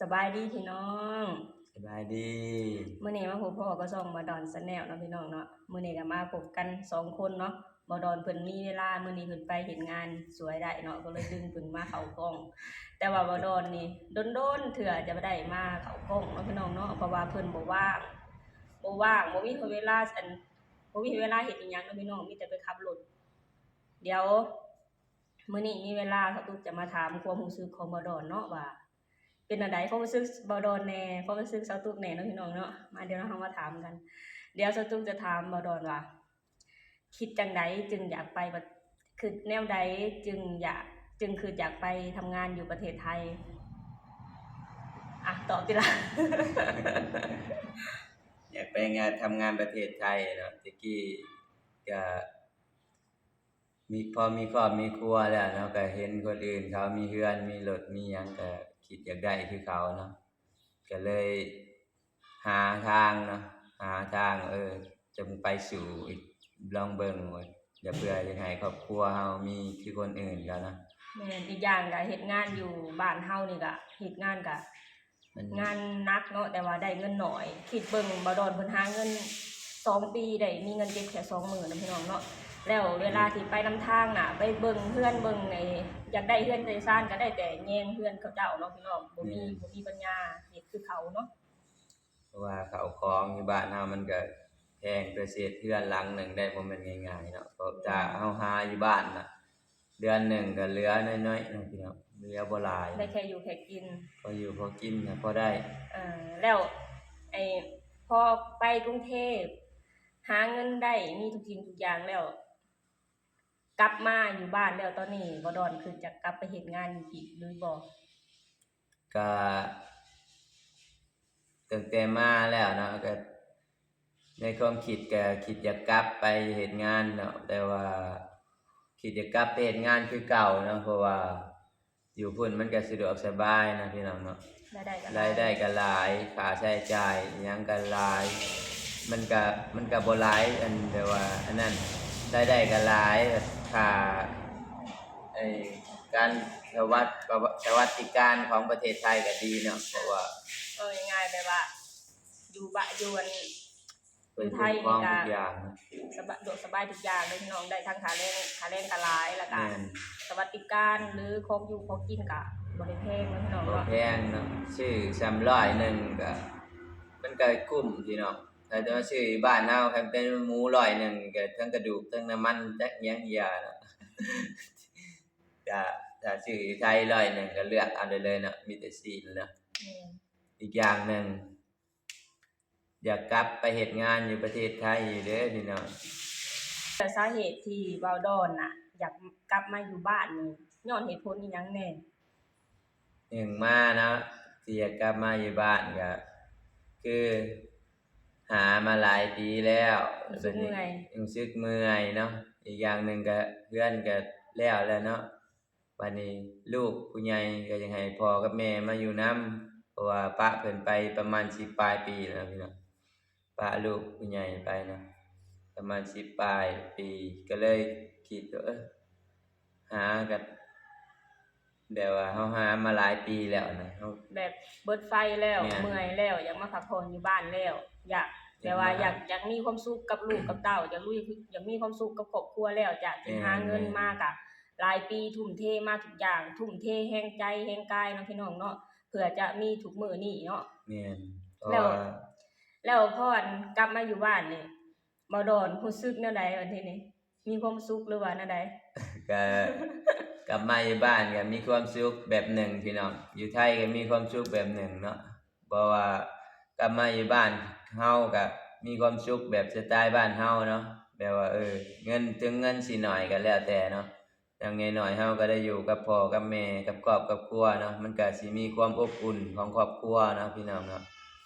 ສະບາຍດີພີ່ນ້ອງ ສະບາຍດີ ມື້ນີ້ມາພົບພໍ້ກັບຊ່ອງບ່າວດອນແຊນແນວເນາະພີ່ນ້ອງເນາະ. ມື້ນີ້ກໍມາພົບກັນສອງຄົນເນາະ ບ່າວດອນເພິ່ນມີເວລາ ມື້ນີ້ເພິ່ນໄປເຮັດງານຊ່ວຍໄດ້ເນາະ ກໍເລີຍດຶງເພິ່ນມາເຂົ້າກ້ອງ. ແຕ່ວ່າບ່າວດອນນີ້ດົນໆເທື່ອຈະໄດ້ມາເຂົ້າກ້ອງເນາະພີ່ນ້ອງເນາະ ເພາະວ່າເພິ່ນບໍ່ວ່າງ ບໍ່ວ່າງ ບໍ່ມີເວລາ ອັນ ບໍ່ມີເວລາເຮັດອີ່ຫຍັງເນາະພີ່ນ້ອງ ມີແຕ່ໄປຂັບລົດ. ດຽວມື້ນີ້ມີເວລາ ສາວຕຸກຈະມາຖາມຄວາມຮູ້ສຶກຂອງບ່າວດອນເນາະວ່າ ເປັນແນວໃດ ຄວາມຮູ້ສຶກບ່າວດອນແດ່ ຄວາມຮູ້ສຶກສາວຕຸກແດ່ເນາະພີ່ນ້ອງເນາະ. ມາ ດຽວເຮົາມາຖາມກັນ ດຽວສາວຕຸກຈະຖາມບ່າວດອນວ່າ ຄິດຈັ່ງໃດຈຶ່ງຢາກໄປປະ ຄິດແນວໃດຈຶ່ງຢາກ ຈຶ່ງຄິດຢາກໄປທຳງານຢູ່ປະເທດໄທ? ອ່ະ ຕອບຕິລະ ຢາກໄປງານ ທຳງານປະເທດໄທເນາະ ແຕ່ກີ້ກະ ມີ ພໍມີຄອບມີຄົວແລ້ວເນາະ ກໍເຫັນຄົນອື່ນເຂົາມີເຮືອນມີລົດມີຫຍັງ ກໍຄິດຢາກໄດ້ຄືເຂົາເນາະ ກໍເລີຍຫາທາງເນາະ ຫາທາງ ເອີ ຈະໄປສູ້ອີກ ລອງເບິ່ງວ່າ ຢ່າ ເພື່ອຈະໃຫ້ຄອບຄົວເຮົາມີຄືຄົນອື່ນເຂົາເນາະ. ແມ່ນ ອີກຢ່າງກໍເຮັດງານຢູ່ບ້ານເຮົານີ້ກໍເຮັດງານກໍ ມັນ ງານໜັກເນາະ ແຕ່ວ່າໄດ້ເງິນໜ້ອຍ. ຄິດເບິ່ງບ່າວດອນເພິ່ນຫາເງິນສອງປີ ໄດ້ມີເງິນເກັບແຄ່ສອງໝື່ນນະພີ່ນ້ອງເນາະ. ແລ້ວເວລາ ອືມ ທີ່ໄປນຳທາງນະ ໄປເບິ່ງເຮືອນເບິ່ງໄອ້ ຢາກໄດ້ເຮືອນໄດ້ຊານ ກໍໄດ້ແຕ່ແຍງເຮືອນເຂົາເຈົ້າເນາະພີ່ນ້ອງ ບໍ່ມີ ແມ່ນ ບໍ່ມີປັນຍາເຮັດຄືເຂົາເນາະ ເພາະວ່າເຂົ້າຂອງຢູ່ບ້ານເຮົາມັນກໍແພງ ເພື່ອຊິເຮັດເຮືອນຫຼັງໜຶ່ງໄດ້ບໍ່ແມ່ນງ່າຍໆເນາະ ເພາະ ແມ່ນ ຖ້າເຮົາຫາຢູ່ບ້ານນະ ເດືອນໜຶ່ງກໍເຫຼືອໜ້ອຍໆເນາະພີ່ນ້ອງ ເຫຼືອບໍ່ຫຼາຍ ໄດ້ແຄ່ຢູ່ແຄ່ກິນ ພໍຢູ່ພໍກິນນະ ພໍໄດ້. ເອີ ແລ້ວໄອ້ ພໍໄປກຸງເທບ ຫາເງິນໄດ້ ມີທຸກສິ່ງທຸກຢ່າງແລ້ວ ກັບມາຢູ່ບ້ານແລ້ວ ຕອນນີ້ບ່າວດອນຄືຈະກັບໄປເຮັດງານຢູ່ພີ້ຫຼືບໍ່? ກະ ຕັ້ງແຕ່ມາແລ້ວເນາະ ກະໃນຄວາມຄິດກະຄິດຢາກກັບໄປເຮັດງານເນາະ ແຕ່ວ່າຄິດຢາກກັບໄປເຮັດງານຄືເກົ່າເນາະ ເພາະວ່າຢູ່ພຸ້ນມັນກະສະດວກສະບາຍເນາະພີ່ນ້ອງເນາະ ລາຍໄດ້ກໍຫຼາຍ ລາຍໄດ້ກໍຫຼາຍ ຄ່າໃຊ້ຈ່າຍອີ່ຫຍັງກໍຫຼາຍ ມັນກະ ມັນກະບໍ່ຫຼາຍ ອັນ ແບບວ່າ ອັນນັ້ນ ລາຍໄດ້ກໍຫຼາຍ ຄ່າ ໄອ້ ການສະຫວັດ ສະຫວັດດີການຂອງປະເທດໄທກໍດີເນາະ ເພາະວ່າ ເວົ້າງ່າຍໆແບບວ່າ ຢູ່ບະ ຢູ່ອັນ ເພິ່ນ ຢູ່ໄທນີ້ກໍ ຄຸ້ມຄອງທຸກຢ່າງ ສະບາຍ ສະດວກສະບາຍທຸກຢ່າງເລີຍພີ່ນ້ອງ ໄດ້ທັງຄ່າແຮງ ຄ່າແຮງກໍຫຼາຍ ແລ້ວກໍ ແມ່ນ ສະຫວັດດີການ ຫຼື ຂອງຢູ່ຂອງກິນກໍບໍ່ໄດ້ແພງເນາະພີ່ນ້ອງເນາະ ບໍ່ແພງເນາະ ຊື້ຊ່ຳຮ້ອຍໜຶ່ງກໍ ມັນກໍຄຸ້ມພີ່ນ້ອງ. ຖ້າຈະມາຊື້ຢູ່ບ້ານເຮົາ ຄັນເປັນໝູຮ້ອຍໜຶ່ງກໍທັງກະດູກ ທັງນ້ຳມັນ ຈັກຫຍັງຢ່າເນາະ ຖ້າ ຖ້າຊື້ຢູ່ໄທຮ້ອຍໜຶ່ງກໍເລືອກເອົາໄດ້ເລີຍເນາະ ມີແຕ່ຊີ້ນເນາະ ແມ່ນ ອີກຢ່າງໜຶ່ງ ຢາກກັບໄປເຮັດງານຢູ່ປະເທດໄທຢູ່ເດີພີ່ນ້ອງ. ແລ້ວສາເຫດທີ່ບ່າວດອນນະ ຢາກກັບມາຢູ່ບ້ານນີ້ ຍ້ອນເຫດຜົນອີ່ຫຍັງແດ່? ໜຶ່ງມາເນາະ ທີ່ຢາກກັບມາຢູ່ບ້ານກະຄືຫາມາຫຼາຍປີແລ້ວ ຮູ້ສຶກເມື່ອຍ ຮູ້ສຶກເມື່ອຍເນາະ ອີກຢ່າງໜຶ່ງກະເຮືອນກະແລ້ວແລ້ວເນາະ. ບາດນີ້ລູກຜູ້ໃຫຍ່ກໍຢາກໃຫ້ພໍ່ກັບແມ່ມາຢູ່ນຳ ເພາະວ່າປະເພິ່ນໄປປະມານສິບປາຍປີແລ້ວເນາະພີ່ນ້ອງ ປະລູກຜູ້ໃຫຍ່ໄປເນາະ ປະມານສິບປາຍປີ ກໍເລີຍຄິດວ່າ ເອີ ຫາກັບ ແບບວ່າເຮົາຫາມາຫຼາຍປີແລ້ວນະ ເຮົາແບບເບິດໄຟແລ້ວ ແມ່ນ ເມື່ອຍແລ້ວ ຢາກມາພັກຜ່ອນຢູ່ບ້ານແລ້ວ ຢາກ ແບບວ່າຢາກ ຢາກມີຄວາມສຸກກັບລູກກັບເຕົ້າ ຢາກລຸຍ ຢາກມີຄວາມສຸກກັບຄອບຄົວແລ້ວ ຈາກທີ່ ແມ່ນ ຫາເງິນມາກະ ຫຼາຍປີ ທຸ່ມເທມາທຸກຢ່າງ ທຸ່ມເທແຮງໃຈແຮງກາຍເນາະພີ່ນ້ອງເນາະ ເພື່ອຈະມີທຸກມື້ນີ້ເນາະ ແມ່ນ ເພາະ ແລ້ວ ວ່າ ແລ້ວພໍກັບມາຢູ່ບ້ານນີ້ ບ່າວດອນຮູ້ສຶກແນວໃດບັດທີນີ້ ມີຄວາມສຸກ ຫຼືວ່າແນວໃດ? ກະກັບມາຢູ່ບ້ານກະມີຄວາມສຸກແບບໜຶ່ງພີ່ນ້ອງ ຢູ່ໄທກະມີຄວາມສຸກແບບໜຶ່ງເນາະ ເພາະວ່າກັບມາຢູ່ບ້ານເຮົາກະມີຄວາມສຸກແບບສະໄຕບ້ານເຮົາເນາະ ແບບວ່າ ເອີ ເງິນ ເຖິງເງິນຊິໜ້ອຍກະແລ້ວແຕ່ເນາະ ຢ່າງໜ້ອຍໆເຮົາກະໄດ້ຢູ່ກັບພໍ່ກັບແມ່ ກັບຄອບກັບຄົວເນາະ ມັນກະຊິມີຄວາມອົບອຸ່ນຂອງຄອບຄົວເນາະ ພີ່ນ້ອງເນາະ.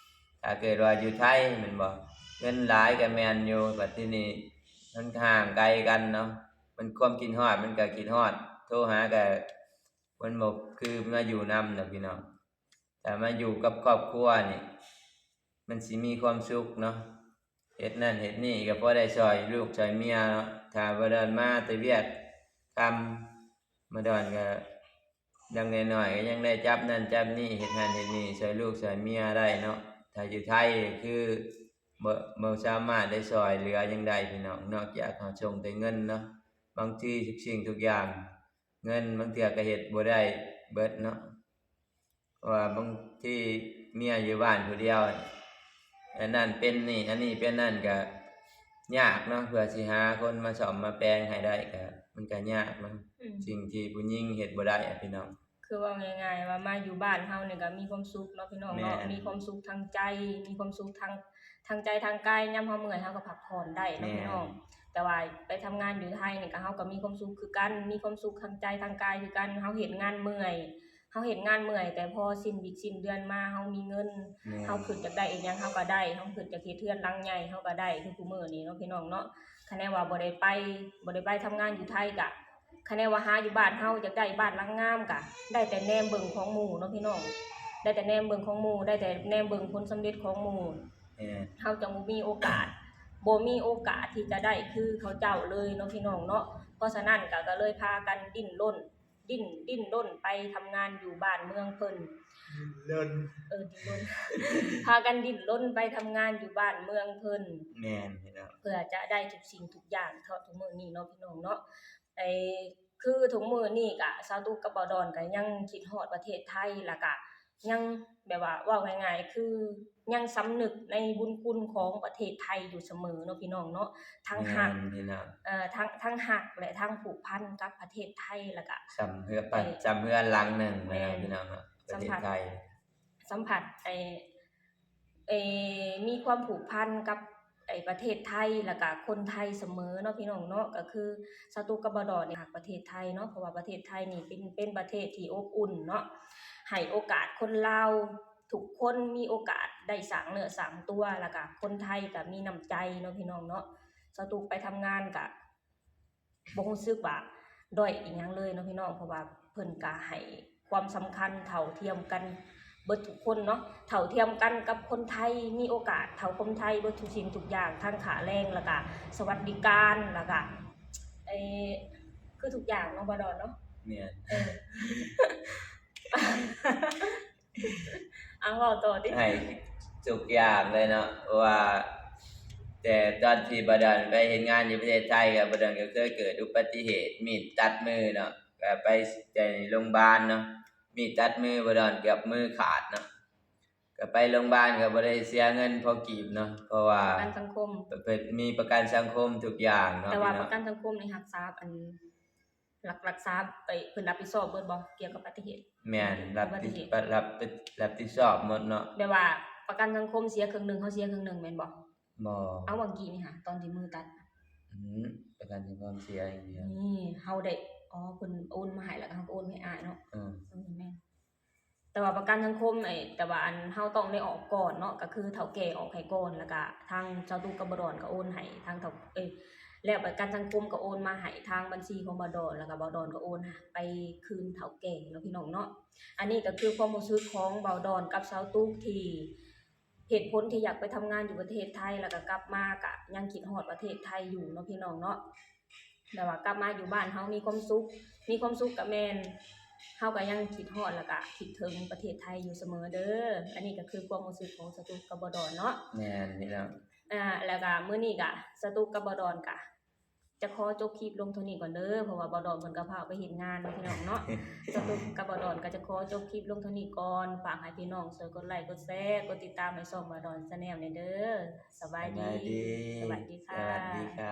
ຖ້າເກີດວ່າຢູ່ໄທແມ່ນບໍ່ ເງິນຫຼາຍກະແມ່ນຢູ່ ບັດທີນີ້ມັນຫ່າງໄກກັນເນາະ ມັນຄວາມຄິດຮອດມັນກະຄິດຮອດ ໂທຫາກະມັນບໍ່ຄືມາຢູ່ນຳດອກພີ່ນ້ອງ. ຖ້າມາຢູ່ກັບຄອບຄົວນີ້ ມັນຊິມີຄວາມສຸກເນາະ ເຮັດນັ້ນເຮັດນີ້ກໍພໍໄດ້ຊ່ອຍລູກຊ່ອຍເມຍເນາະ. ຖ້າບໍ່ດອນມາແຕ່ວຽກຄ່ຳ ມາດອນກໍ ຢ່າງໜ້ອຍໆກໍຍັງໄດ້ຈັບນັ້ນຈັບນີ້ ເຮັດຫັ້ນເຮັດນີ້ ຊ່ວຍລູກຊ່ວຍເມຍໄດ້ເນາະ. ຖ້າຢູ່ໄທຄືບໍ່ ບໍ່ສາມາດໄດ້ຊ່ອຍເຫຼືອຫຍັງໄດ້ພີ່ນ້ອງ ນອກຈາກເຮົາສົ່ງແຕ່ເງິນເນາະ. ບາງທີທຸກສິ່ງທຸກຢ່າງ ເງິນບາງເທື່ອກໍເຮັດບໍ່ໄດ້ເບິດເນາະ ເພາະວ່າບາງທີເມຍຢູ່ບ້ານຜູ້ດຽວ ອັນນັ້ນເປັນນີ້ ອັນນີ້ເປັນນັ້ນ ກໍຍາກເນາະ. ເພື່ອຊິຫາຄົນມາສ້ອມມາແປງໃຫ້ໄດ້ ກໍ ມັນກໍຍາກເນາະ. ອືມ ສິ່ງທີ່ຜູ້ຍິງເຮັດບໍ່ໄດ້ອະພີ່ນ້ອງ. ຄືເວົ້າງ່າຍໆວ່າມາຢູ່ບ້ານເຮົານີ້ກໍມີຄວາມສຸກເນາະພີ່ນ້ອງເນາະ. ແມ່ນ ມີຄວາມສຸກທາງໃຈ ມີຄວາມສຸກທາງ ທາງໃຈທາງກາຍ. ຍາມເຮົາເມື່ອຍເຮົາກໍພັກຜ່ອນໄດ້ເນາະ ແມ່ນ ພີ່ນ້ອງ. ແຕ່ວ່າໄປທຳງານຢູ່ໄທນີ້ກໍ ເຮົາກໍມີຄວາມສຸກຄືກັນ ມີຄວາມສຸກທາງໃຈທາງກາຍຄືກັນ. ເຮົາເຮັດງານເມື່ອຍ ເຮົາເຮັດງານເມື່ອຍ ແຕ່ພໍສິ້ນວິກສິ້ນເດືອນມາ ເຮົາມີເງິນ ແມ່ນ ເຮົາຄິດຢາກໄດ້ອີ່ຫຍັງເຮົາກໍໄດ້ ເຮົາຄິດຢາກເຮັດເຮືອນຫຼັງໃຫຍ່ເຮົາກໍໄດ້ ຄືຄູ່ມື້ນີ້ເນາະພີ່ນ້ອງເນາະ. ຄະແນນວ່າບໍ່ໄດ້ໄປ ບໍ່ໄດ້ໄປທຳງານຢູ່ໄທກະ ຄະແນນວ່າຫາຢູ່ບ້ານເຮົາ ຢາກໄດ້ບ້ານຫຼັງງາມກະ ໄດ້ແຕ່ແນມເບິ່ງຂອງໝູ່ເນາະພີ່ນ້ອງ ໄດ້ແຕ່ແນມເບິ່ງຂອງໝູ່ ໄດ້ແຕ່ແນມເບິ່ງຜົນສຳເລັດຂອງໝູ່. ແມ່ນ ເຮົາຈະບໍ່ມີໂອກາດ ບໍ່ມີໂອກາດທີ່ຈະໄດ້ຄືເຂົາເຈົ້າເລີຍເນາະພີ່ນ້ອງເນາະ. ເພາະສະນັ້ນກະ ກະເລີຍພາກັນດີ້ນລົນ ດີ້ນ ດີ້ນລົນໄປທຳງານຢູ່ບ້ານເມືອງເພິ່ນ ດິ້ນລົນ ເອີ ດິ້ນລົນ ພາກັນດິ້ນລົນໄປທຳງານຢູ່ບ້ານເມືອງເພິ່ນ. ແມ່ນພີ່ນ້ອງ ເພື່ອຈະໄດ້ທຸກສິ່ງທຸກຢ່າງເທົ່າທຸກມື້ນີ້ເນາະພີ່ນ້ອງເນາະ. ໄອ້ ຄືທຸກມື້ນີ້ກະ ສາວຕຸກກັບບ່າວດອນກະຍັງຄິດຮອດປະເທດໄທ ແລ້ວກະຍັງ ແບບວ່າເວົ້າງ່າຍໆ ຄືຍັງສຳນຶກໃນບຸນຄຸນຂອງປະເທດໄທຢູ່ສະເໝີເນາະພີ່ນ້ອງເນາະ. ທັງຮັກ ແມ່ນພີ່ນ້ອງ ເອີ ທັງ ທັງຮັກ ແລະ ທັງຜູກພັນກັບປະເທດໄທ ແລ້ວກະ ສ່ຳເຮືອ ເອີ ສ່ຳເຮືອນຫຼັງໜຶ່ງ ແມ່ນ ພີ່ນ້ອງເນາະ ປະເທດໄທ. ສຳຜັດ ສຳຜັດໄອ້ ເອີ ມີຄວາມຜູກພັນກັບໄອ້ປະເທດໄທ ແລ້ວກະຄົນໄທສະເໝີເນາະພີ່ນ້ອງເນາະ. ກໍຄືສາວຕຸກກັບບ່າວດອນນີ້ຮັກປະເທດໄທເນາະ ເພາະວ່າປະເທດໄທນີ້ເປັນ ເປັນປະເທດທີ່ອົບອຸ່ນເນາະ ໃຫ້ໂອກາດຄົນລາວທຸກຄົນມີໂອກາດໄດ້ສ້າງເນື້ອສ້າງຕົວ ແລ້ວກະຄົນໄທກະມີນ້ຳໃຈເນາະພີ່ນ້ອງເນາະ. ສາວຕຸກໄປທຳງານກະ ບໍ່ຮູ້ສຶກວ່າດ້ອຍອີ່ຫຍັງເລີຍເນາະພີ່ນ້ອງ ເພາະວ່າເພິ່ນກະໃຫ້ຄວາມສຳຄັນເທົ່າທຽມກັນເບິດທຸກຄົນເນາະ ເທົ່າທຽມກັນກັບຄົນໄທ ມີໂອກາດເທົ່າຄົນໄທເບິດທຸກສິ່ງທຸກຢ່າງ ທັງຄ່າແຮງ ແລ້ວກະສະຫວັດດີການ ແລ້ວກະ ເອີ ຄືທຸກຢ່າງເນາະ ບ່າວດອນເນາະ. ແມ່ນ ເອີ ເອົາ ເວົ້າຕໍ່ຕິ ໃຫ້ທຸກຢ່າງເລີຍເນາະ ເພາະວ່າແຕ່ຕອນທີ່ບ່າວດອນໄປເຮັດງານຢູ່ປະເທດໄທ ກໍບ່າວດອນກໍເຄີຍເກີດອຸບັດຕິເຫດ ມີດຕັດມືເນາະ ກໍໄປແຕ່ໂຮງບານເນາະ ມີດຕັດມື ບ່າວດອນເກືອບມືຂາດເນາະ ກໍໄປໂຮງບານກໍບໍ່ໄດ້ເສຍເງິນພໍກີບເນາະ ເພາະວ່າປະກັນສັງຄົມ ເພິ່ນມີປະກັນສັງຄົມທຸກຢ່າງເນາະ. ແຕ່ວ່າປະກັນສັງຄົມນີ້ຮັກສາ ອັນ ລັກ ລັກສາໄປ ເພິ່ນຮັບຜິດຊອບເບິດບໍ່ ກ່ຽວກັບອຸບັດຕິເຫດ? ແມ່ນ ຮັບຜິດ ຮັບ ຮັບຜິດຊອບໝົດເນາະ ແບບວ່າປະກັນສັງຄົມເສຍເຄິ່ງໜຶ່ງ ເຮົາເສຍເຄິ່ງໜຶ່ງແມ່ນບໍ່? ບໍ່ ເອົາ ຫວ່າງກີ້ນີ້ຫາ ຕອນທີ່ມືຕັດ ອືມ ປະກັນສັງຄົມເສຍຢ່າງດຽວ ນີ້ເຮົາໄດ້ ອໍ ເພິ່ນໂອນມາໃຫ້ ແລ້ວກໍເຮົາກໍໂອນໃຫ້ອ້າຍເນາະ. ເອີ ເອີ ແມ່ນ ແຕ່ວ່າປະກັນສັງຄົມ ໄອ້ ແຕ່ວ່າອັນ ເຮົາຕ້ອງໄດ້ອອກກ່ອນເນາະ ກໍຄືເຖົ້າແກ່ອອກໃຫ້ກ່ອນ ແລ້ວກະທາງສາວຕຸກກັບບ່າວດອນກໍໂອນໃຫ້ທາງເຖົ້າ ເອີຍ ແລ້ວປະກັນສັງຄົມກໍໂອນມາໃຫ້ທາງບັນຊີຂອງບ່າວດອນ ແລ້ວກະບ່າວດອນກໍໂອນໄປຄືນເຖົ້າແກ່ເນາະ ພີ່ນ້ອງເນາະ. ອັນນີ້ກໍຄືຄວາມຮູ້ສຶກຂອງບ່າວດອນກັບສາວຕຸກ ທີ່ ເຫດຜົນທີ່ຢາກໄປທຳງານຢູ່ປະເທດໄທ ແລ້ວກໍກັບມາກໍຍັງຄິດຮອດປະເທດໄທຢູ່ເນາະ ພີ່ນ້ອງເນາະ. ແບບວ່າກັບມາຢູ່ບ້ານເຮົາມີຄວາມສຸກ ມີຄວາມສຸກກໍແມ່ນ ເຮົາກໍຍັງຄິດຮອດ ແລ້ວກໍຄິດເຖິງປະເທດໄທຢູ່ສະເໝີເດີ. ອັນນີ້ກໍຄືຄວາມຮູ້ສຶກຂອງສາວຕຸກກັບບ່າວດອນເນາະ. ແມ່ນພີ່ນ້ອງ ອ່າ ແລ້ວກໍມື້ນີ້ກໍສາວຕຸກກັບບ່າວດອນກໍຈະຂໍຈົບຄລິບລົງເທົ່ານີ້ກ່ອນເດີ ເພາະວ່າບ່າວດອນເພິ່ນກໍພາໄປເຮັດງານເນາະ ພີ່ນ້ອງເນາະ. ສາວຕຸກກັບບ່າວດອນກໍຈະຂໍຈົບຄລິບລົງເທົ່ານີ້ກ່ອນ. ຝາກໃຫ້ພີ່ນ້ອງຊ່ວຍກົດໄລກົດແຊ ກົດຕິດຕາມໃຫ້ຊ່ອງບ່າວດອນ Channel ແດ່ເດີ. ສະບາຍດີ ສະບາຍດີ ສະຫວັດດີຄ່ະ ສະຫວັດດີຄ່ະ.